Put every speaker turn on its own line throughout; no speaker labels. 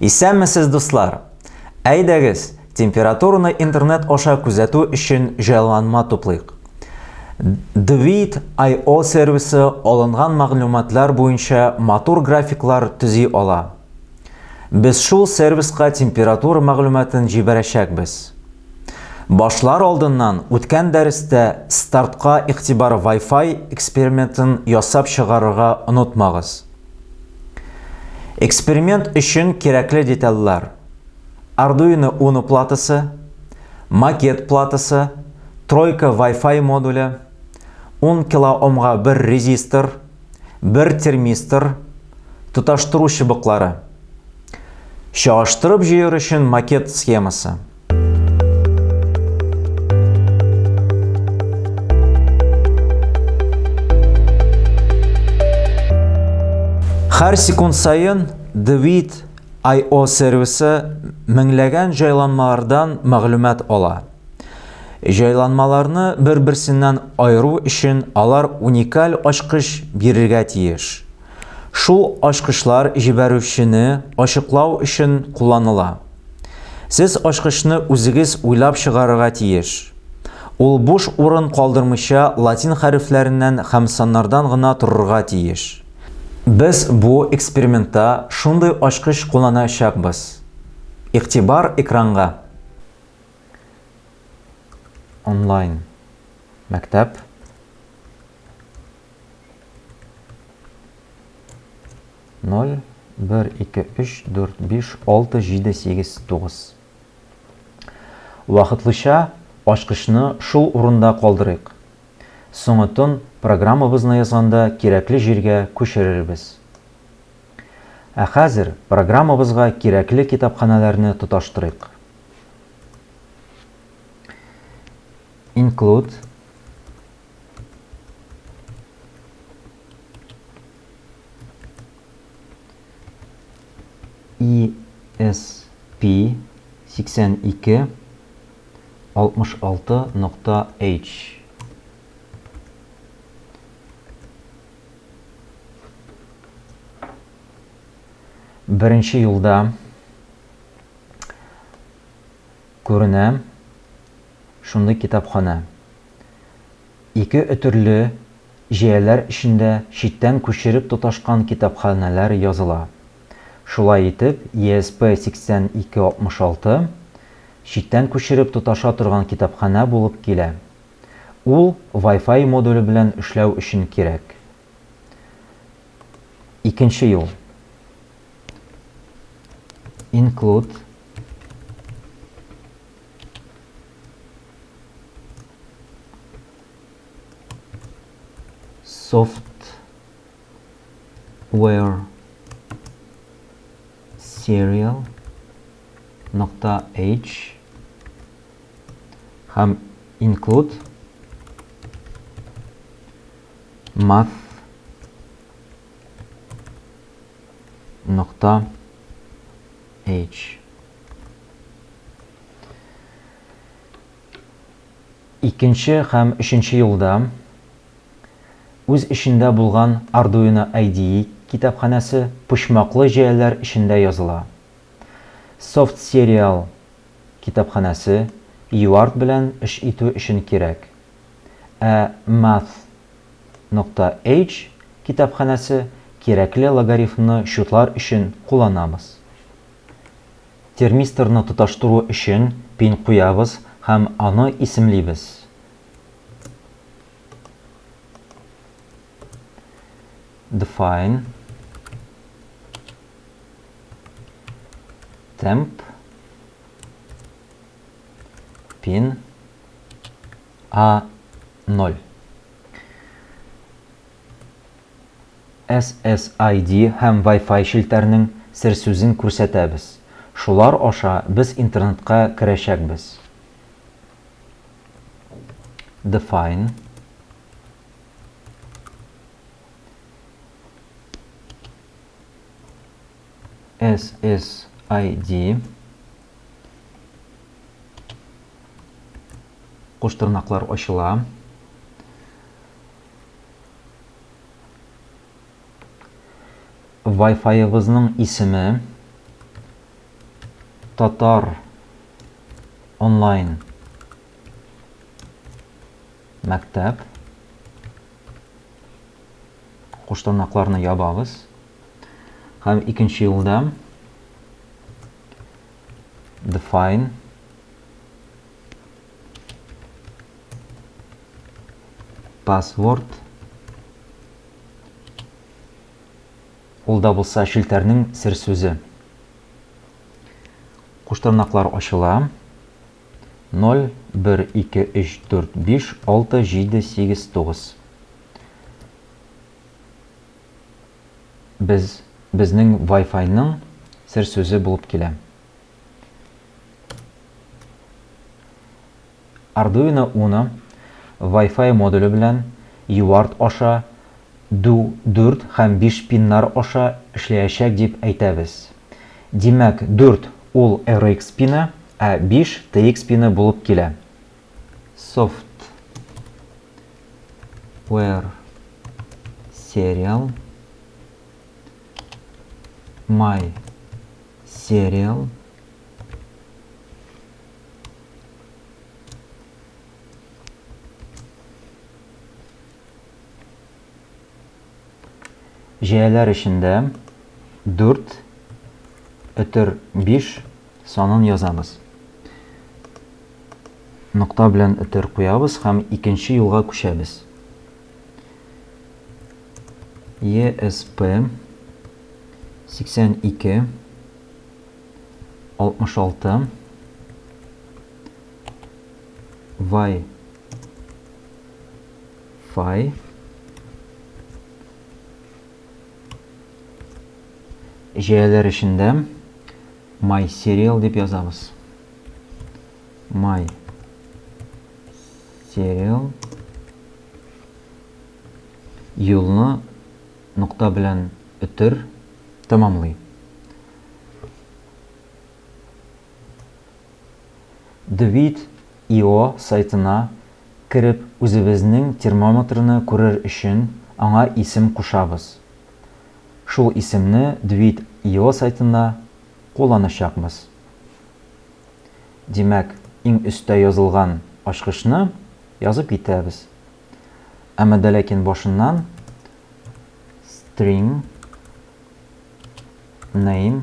Исәнмесез, дуслар! Әйдәгез, температураны интернет аша күзәтү өчен җайланма туплыйк. Dwid.io сервисы алынган мәгълүматлар буенча матур графиклар төзи ала. Без шул сервиска температура мәгълүматын җибәрәчәкбез. Башлар алдыннан үткән дәрестә стартка игътибар Wi-Fi экспериментын ясап чыгарырга онытмагыз. Эксперимент өчен кирәкле детальләр. Arduino Uno платасы, макет платасы, тройка Wi-Fi модуле, 10 килоомга бер резистор, бер термистор, тоташтыру чыбыклары. Чагыштырып җыер өчен макет схемасы. Һәр секунд саен Dwid.io сервисы меңләгән җайланмалардан мәгълүмат ала. Җайланмаларны бер-берсеннән аеру өчен алар уникаль ачкыч бирергә тиеш. Шул ачкычлар җибәрүчене ачыклау өчен кулланыла. Сез ачкычны үзегез уйлап чыгарырга тиеш. Ул буш урын калдырмыйча латин хәрефләреннән һәм саннардан гына торырга тиеш. Без бу экспериментта шундый ачкыч кулланачакбыз. Игътибар экранга! Онлайн мәктәп. 0, 1, 2, 3, 4, 5, 6, 7, 8, 9. Вакытлыча ачкычны шул урында калдырыйк. Соңытын программабызны язганда кирәкле җиргә күчерербез. Ә хәзер программабызга кирәкле китапханәләрне тоташтырыйк. Include ESP 82 66 нокта H. Беренче юлда күренә шундый китапханә. Ике өтерле җәяләр эчендә читтән күчереп тоташкан китапханәләр языла. Шулай итеп, ESP 8266 читтән күчереп тоташа торган китапханә булып килә. Ул Wi-Fi модуле белән эшләү өчен кирәк. Икенче юл. Include Software serial нокта h һәм include math нокта h. Икенче һәм өченче юлда үз эчендә булган Arduino IDE китапханәсе почмаклы җәяләр эчендә языла. SoftSerial китапханәсе UART белән эш итү өчен кирәк. Ә Math нокта H китапханәсе кирәкле логарифмны чутлар өчен кулланабыз. Термисторны тоташтыру өчен пин куябыз һәм аны исемлибез. Define temp pin A0. SSID һәм Wi-Fi челтәрнең серсүзен күрсәтәбез. Шулар аша без интернетка керәчәкбез. Define SSID куштырнаклар ачыла. Wi-Fi-ыбызның исеме Татар онлайн мәктәп. Куштырнакларны ябабыз. Һәм икенче юлда define password ул да булса челтәрнең сер сүзе. Куштырнаклар ачыла. 0, 1, 2, 3, 4, 5, 6, 7, 8, 9. Без, безнең Wi-Fi-ның сер сүзе булып килә. Arduino Uno Wi-Fi модуле белән UART аша ду, 4 һәм 5 пиннар аша эшләячәк дип әйтәбез. Димәк, 4 ул RX пины, ә 5 TX пины булып килә. Software Serial My Serial Җәяләр эчендә 4 өтер 5 санын язабыз. Нокта белән өтер куябыз һәм икенче юлга күчәбез. ESP 82 66 Wi Fi Җәяләр эчендә My Serial дип язабыз. My Serial юлны нокта белән өтер тәмамлый. Dweet.io сайтына кереп үзебезнең термометрны күрер өчен аңа исем кушабыз. Шул исемне Dweet.io сайтында кулланачакбыз. Димәк, иң өстә язылган ачкычны язып китәбез. Әмма дә ләкин башыннан string name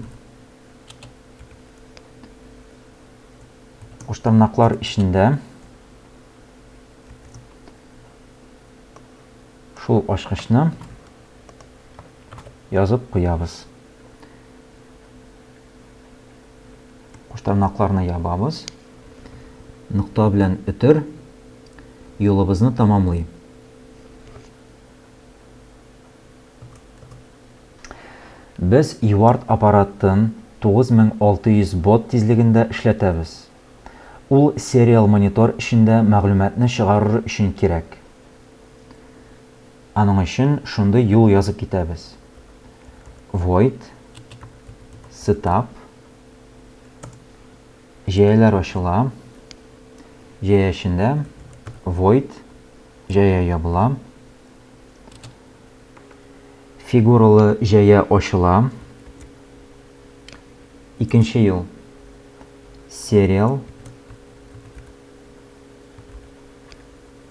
куштырнаклар эчендә шул ачкычны язып куябыз. Куштырнакларны ябабыз. Нокта белән өтер юлыбызны тәмамлый. Без ЮАРТ аппаратын 9600 бот тизлегендә эшләтәбез. Ул сериал монитор эчендә мәгълүматны чыгарыр өчен кирәк. Аның өчен шундый юл язып китәбез. Void setup җәяләр ачыла. Җәя эчендә void җәя ябыла. Фигуралы җәя ачыла. Икенче юл. Serial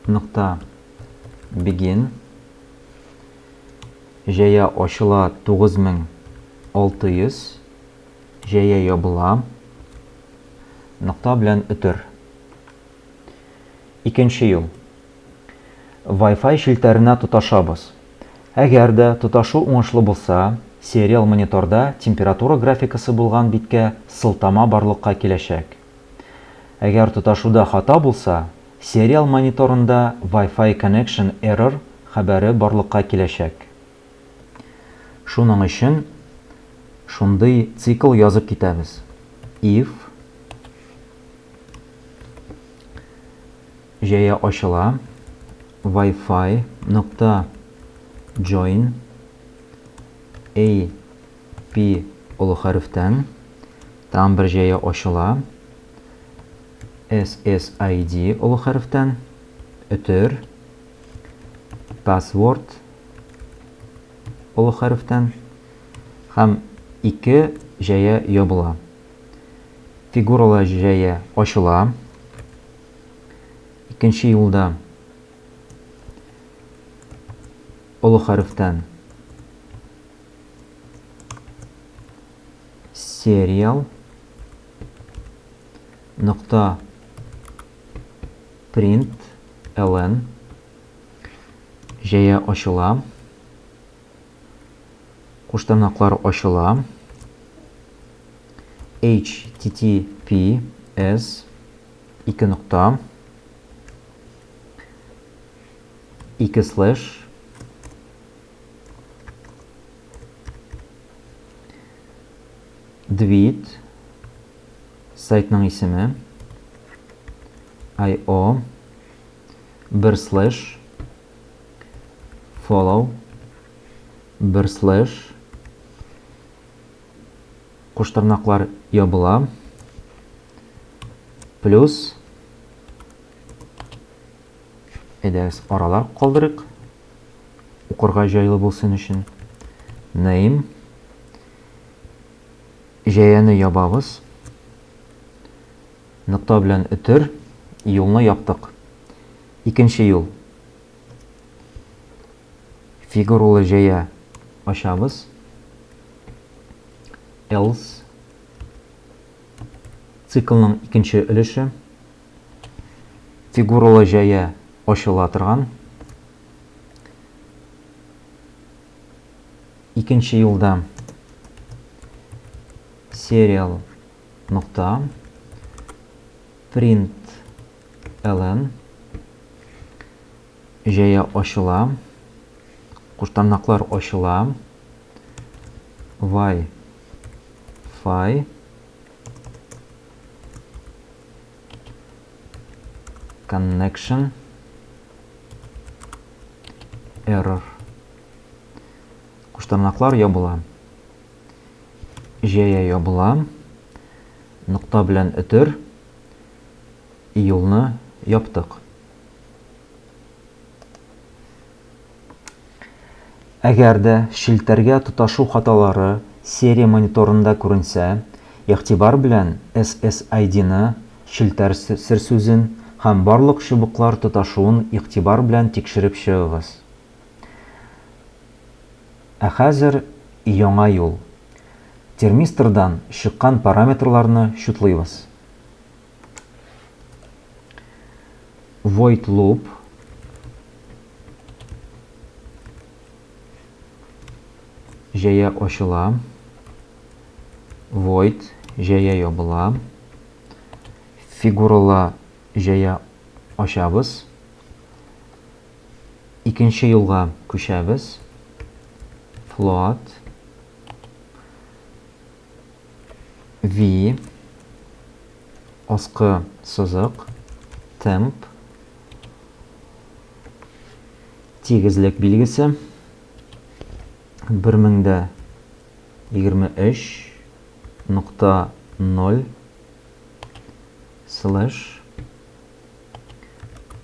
нокта begin җәя ачыла 9600 җәя ябыла нокта белән өтер. Икенче юл. Wi-Fi челтәренә тоташабыз. Әгәр дә тоташу уңышлы булса, сериал мониторда температура графикасы булган биткә сылтама барлыкка киләчәк. Әгәр тоташуда хата булса, сериал мониторында Wi-Fi connection error хәбәре барлыкка киләчәк. Шуның өчен шундый цикл язып китәбез. If Җәя ачыла. Wi-Fi нокта join A P олы хәрефтән. Тагын бер җәя ачыла. SSID олы хәрефтән. Өтер. Password олы хәрефтән. Һәм ике җәя ябыла. Фигуралы җәя ачыла. Икенче юлда олы хәрефтән сериал нокта print ln җәя ачыла. Куштырнаклар ачыла. HTTPS ике нокта ике слэш Двит сайтның исеме IO бер слэш follow бер слэш куштырнаклар ябыла плюс әйдәгез аралар калдырыйк укырга җайлы булсын өчен name җәяне ябабыз нокта белән өтер юлны яптык икенче юл Фигуралы җәя ачабыз. Else. Циклның икенче өлеше. Фигуралы җәя ачыла торган. Икенче юлда serial нокта print ln Җәя ачыла. Куштаннаклар ачыла. Вай. Фай. Connection. Error. Куштаннаклар ябыла. Җәя ябыла. Нокта белән өтер. Юлны яптык. Әгәр дә челтәргә тоташу хаталары серия мониторында күренсә, игътибар белән SSID-ны, челтәр серсүзен һәм барлык чыбыклар тоташуын игътибар белән тикшереп чыгыгыз. Ә хәзер яңа юл. Термистордан чыккан параметрларны чутлыйбыз. Void loop җәя ачыла. Void җәя ябыла. Фигуралы җәя ачабыз. Икенче юлга күчәбез. Float V аскы сызык темп тигезлек билгесе 1023.0 слэш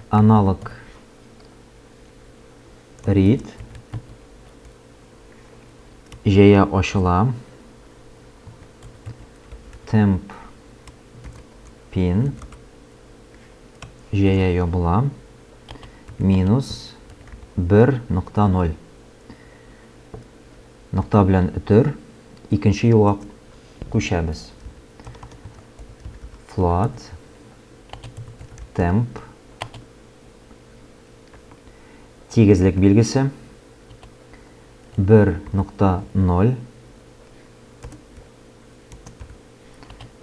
аналог read Җәя ачыла. Темп пин. Җәя ябыла. Минус 1.0. Нокта белән өтер. Икенче юлга күчәбез. Float темп тигезлек билгесе 1.0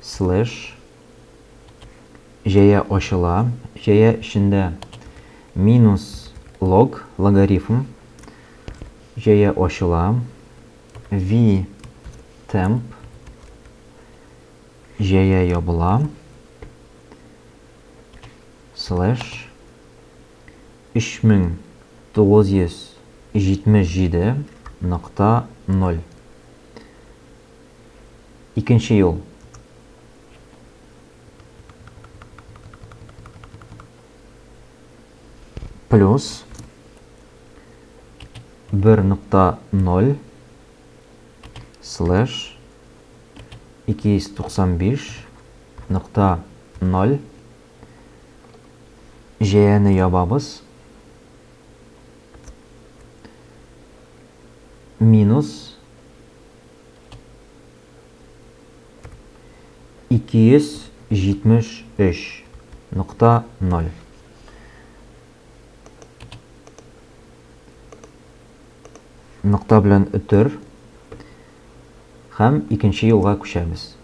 слэш җәя ачыла җәя эчендә минус лог логарифм җәя ачыла v темп җәя ябыла слэш 3977.0. Икенче юл. Плюс 1.0 слэш 295. Нокта 0. Җәяне ябабыз. Минус 273 нокта 0. Нокта белән өтер һәм икенче юлга күчәбез.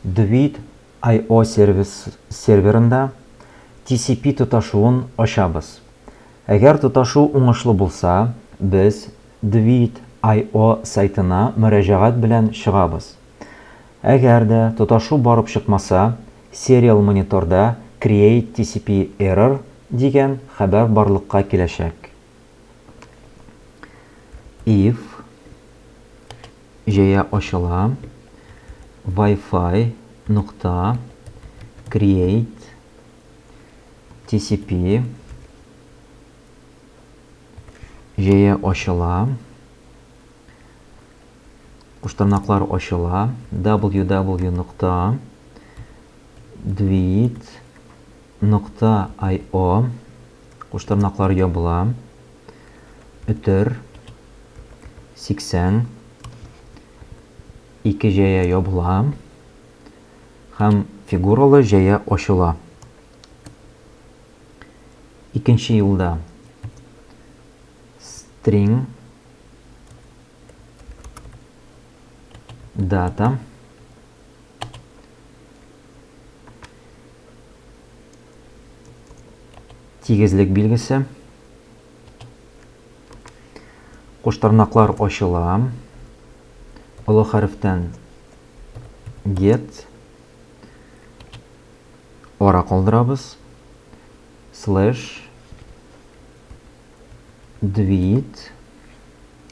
Dwid IO сервис серверында TCP тоташуын ачабыз. Әгәр тоташу уңышлы булса, без Dwid IO сайтына мөрәҗәгать белән чыгабыз. Әгәр дә тоташу барып чыкмаса, Serial мониторда Create TCP Error дигән хәбәр барлыкка киләчәк. If җәя ачыла, Wi-Fi нокта create TCP җәя ачыла, Куштырнаклар ачыла. www нокта dwid нокта io куштырнаклар ябыла. Өтер 80 ике җәя ябыла һәм фигуралы җәя ачыла. Икенче юлда string Дата. Тигезлек билгесе. Куштырнаклар ачыла. Олы хәрефтән get ара калдырабыз. Слэш Dwid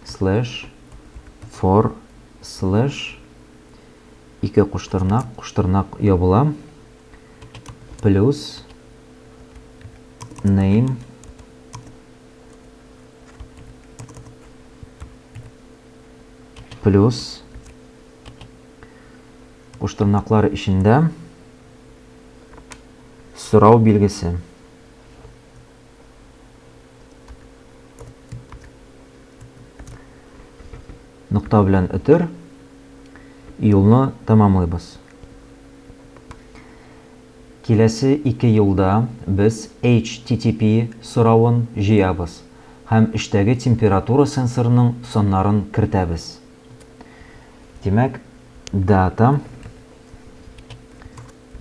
слэш for слэш ике куштырнак, куштырнак ябыла, плюс name плюс куштырнаклар эчендә сорау билгесе. Нокта белән өтер. Юлны тәмамлыйбыз. Киләсе ике юлда без HTTP соравын җыябыз һәм эчтәге температура сенсорының саннарын кертәбез. Димәк, дата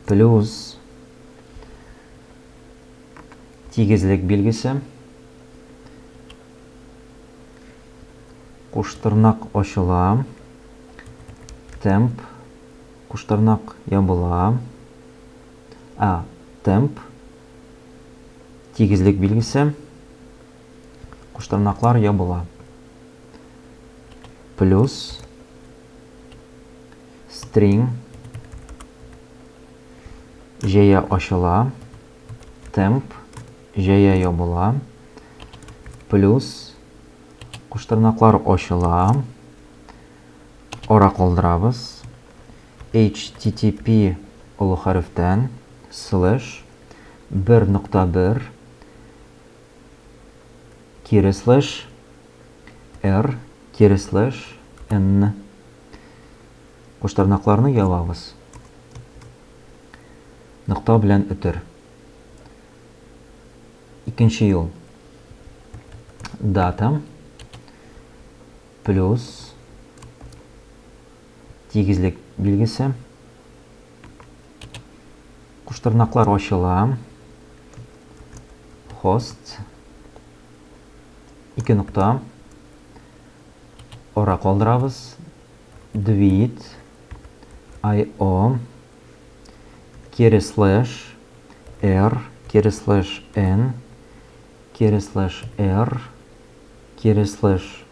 плюс Тигезлек билгесе. Куштырнак ачыла. Темп. Куштырнак ябыла. А, темп. Тигезлек билгесе. Куштырнаклар ябыла. Плюс string җәя ачыла, темп җәя ябыла, плюс куштырнаклар ачыла, ара калдырабыз, http олы хәрефтән слэш 1.1 кире слэш r кире слэш n Куштырнакларны ябабыз. Нокта белән өтер. Икенче юл. Дата плюс тигезлек билгесе. Куштырнаклар ачыла. Хост. Ике нокта. Ара калдырабыз. Dwid io кире слэш r кире слэш n кире слэш r кире слэш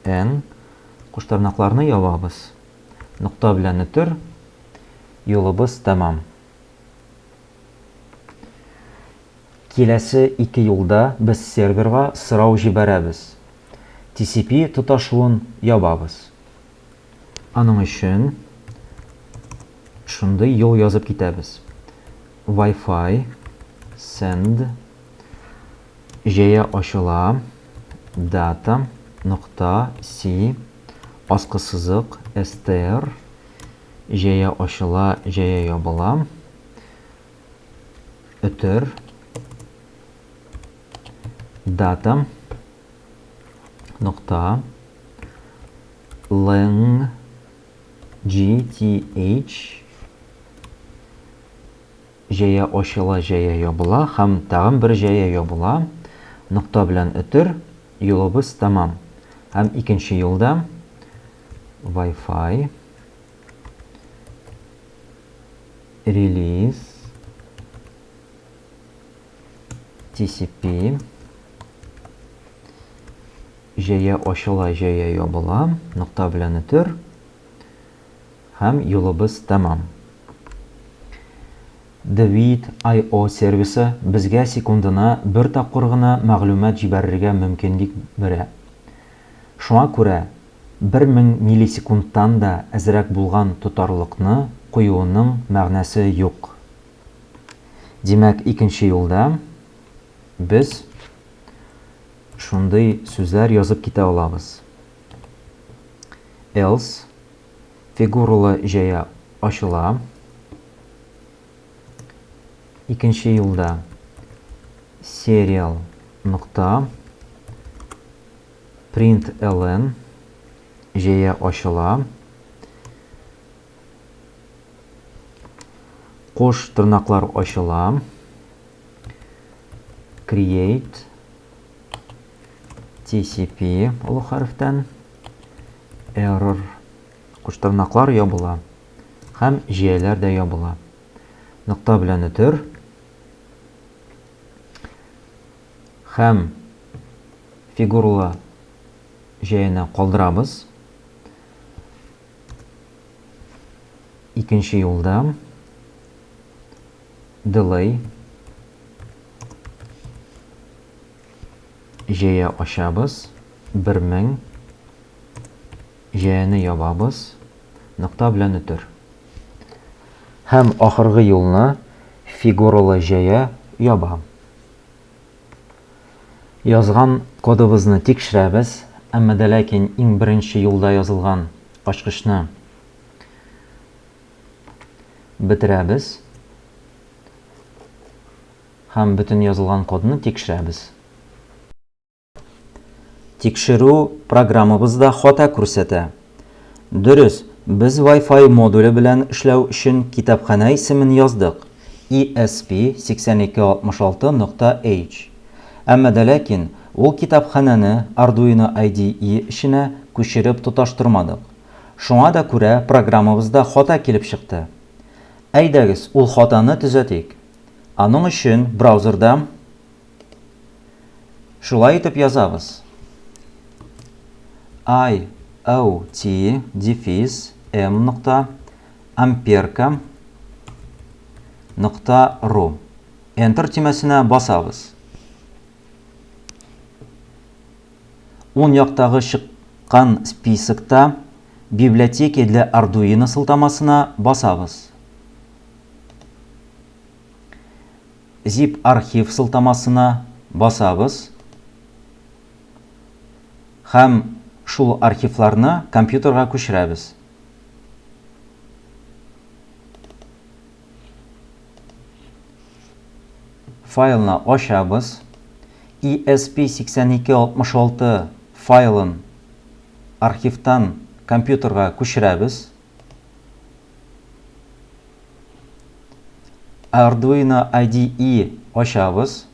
n куштырнакларны ябабыз. Нокта белән өтер. Юлыбыз тәмам. Киләсе ике юлда без серверга сорау җибәрәбез. TCP тоташуын ябабыз. Аның өчен шундый юл язып китәбез. Wi-Fi send җәя ачыла data нокта c аскы сызык str җәя ачыла җәя ябыла өтер дата нокта leng gth җәя ачыла җәя ябыла һәм тагын бер җәя ябыла нокта белән өтер юлыбыз тәмам һәм икенче юлда Wi-Fi release TCP җәя ачыла, җәя ябыла, нокта белән өтер һәм юлыбыз тәмам. The IO сервисы безгә секундына бер тапкыр гына мәгълүмат җибәрергә мөмкинлек бирә. Шуңа күрә 1000 миллисекундтан да әзрәк булган тотарлыкны куюының мәгънәсе юк. Димәк, икенче юлда без шундый сүзләр язып китә алабыз. Else фигуралы җәя ачыла. Икенче юлда serial нокта println җәя ачыла. Кош тырнаклар ачыла. Create TCP олы хәрефтән error куш тырнаклар ябыла һәм җәяләр дә ябыла. Нокта белән өтер һәм фигуралы җәяне калдырабыз. Икенче юлда delay җәя ачабыз, 1000 җәяне ябабыз, нокта белән өтер. Һәм ахыргы юлны фигуралы җәя яба. Язган кодыбызны тикшерәбез, әмма дә ләкин иң беренче юлда язылган ачкычны бетерәбез һәм бөтен язылган кодны тикшерәбез. Тикшерү программабыз да хата күрсәтә. Дөрес, без Wi-Fi модуле белән эшләү өчен китапханә исемен яздык, ESP8266 нокта H. Әмма дә ләкин ул китапханәне Arduino IDE эченә күчереп тоташтырмадык. Шуңа да күрә программабызда хата килеп чыкты. Әйдәгез, ул хатаны төзәтик. Аның өчен браузерда шулай итеп язабыз. I O T дефис M нокта амперка нокта ру. Enter төймәсенә басабыз. Уң яктагы чыккан списокта Библиотеки для Arduino сылтамасына басабыз. Zip архив сылтамасына басабыз һәм шул архивларны компьютерга күчерәбез. Файлны ачабыз. ESP8266 файлын архивтан компьютерга күчерәбез. Arduino IDE ачабыз.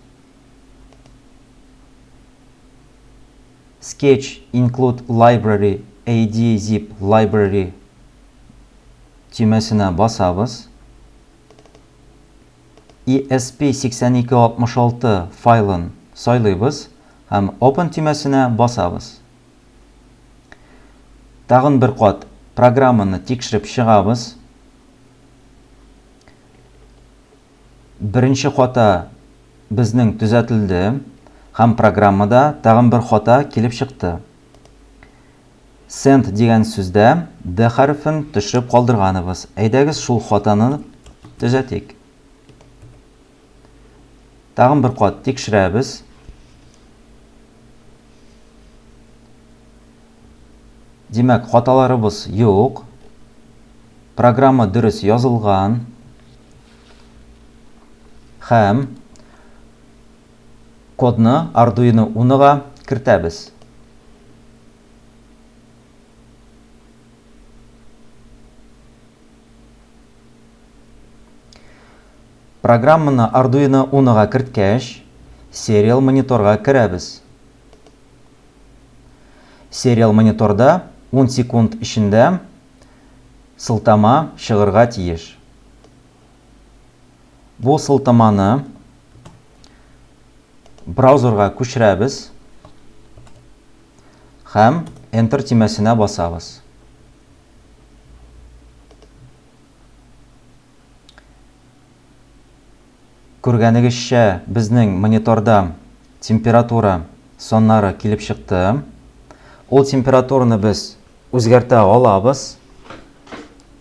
Sketch Include Library AD Zip Library төймәсенә басабыз. ESP8266 файлын сайлыйбыз һәм Open төймәсенә басабыз. Тагын бер кат программаны тикшереп чыгабыз. Беренче хата безнең төзәтелде һәм программада тагын бер хата килеп чыкты. Send дигән сүздә D хәрефен төшереп калдырганыбыз. Әйдәгез шул хатаны төзәтик. Тагын бер кат тикшерәбез. Димәк, хаталарыбыз юк. Программа дөрес язылган. Һәм кодны Arduino Uno-га кертәбез. Программаны Arduino Uno-га керткәч, Serial мониторга керәбез. Serial мониторда 10 секунд эчендә сылтама чыгырга тиеш. Бу сылтаманы браузерга күчерәбез һәм Enter төймәсенә басабыз. Күргәнегезчә, безнең мониторда температура саннары килеп чыкты. Ул температураны без үзгәртә алабыз.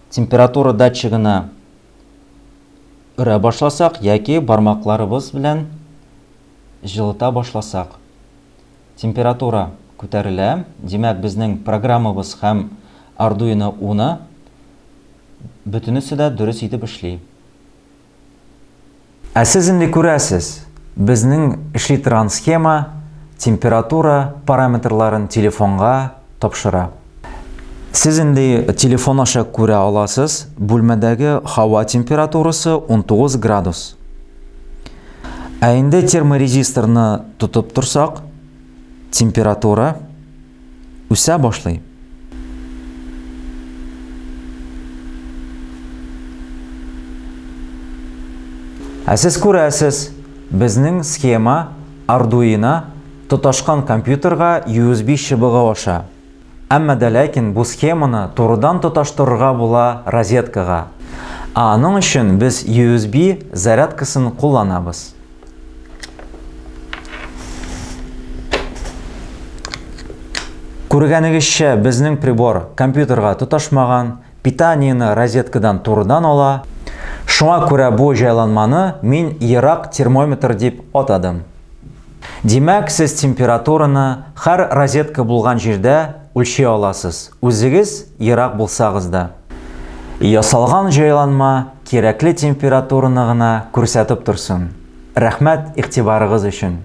Температура датчигына өрә башласак яки бармакларыбыз белән җылыта башласак, температура күтәрелә. Димәк, безнең программабыз һәм Arduino Uno бөтенесе дә дөрес итеп эшли. Ә сез инде күрәсез, безнең эшли торган схема температура параметрларын телефонга тапшыра. Сез инде телефон аша күрә аласыз, бүлмәдәге һава температурасы 19 градус. Ә инде терморезисторны тотып торсак, температура үсә башлый. Ә сез күрәсез, безнең схема Arduino тоташкан компьютерга USB чыбыгы аша. Әмма дә ләкин бу схеманы турыдан тоташтырырга була розеткага. Ә аның өчен без USB зарядкасын кулланабыз. Күргәнегезчә, безнең прибор компьютерга тоташмаган, питаниене розеткадан турыдан ала. Шуңа күрә бу җайланманы мин ерак термометр дип атадым. Димәк, сез температураны һәр розетка булган җирдә үлчи аласыз, үзегез ерак булсагыз да. Ясалган җайланма кирәкле температураны гына күрсәтеп торсын. Рәхмәт игътибарыгыз өчен!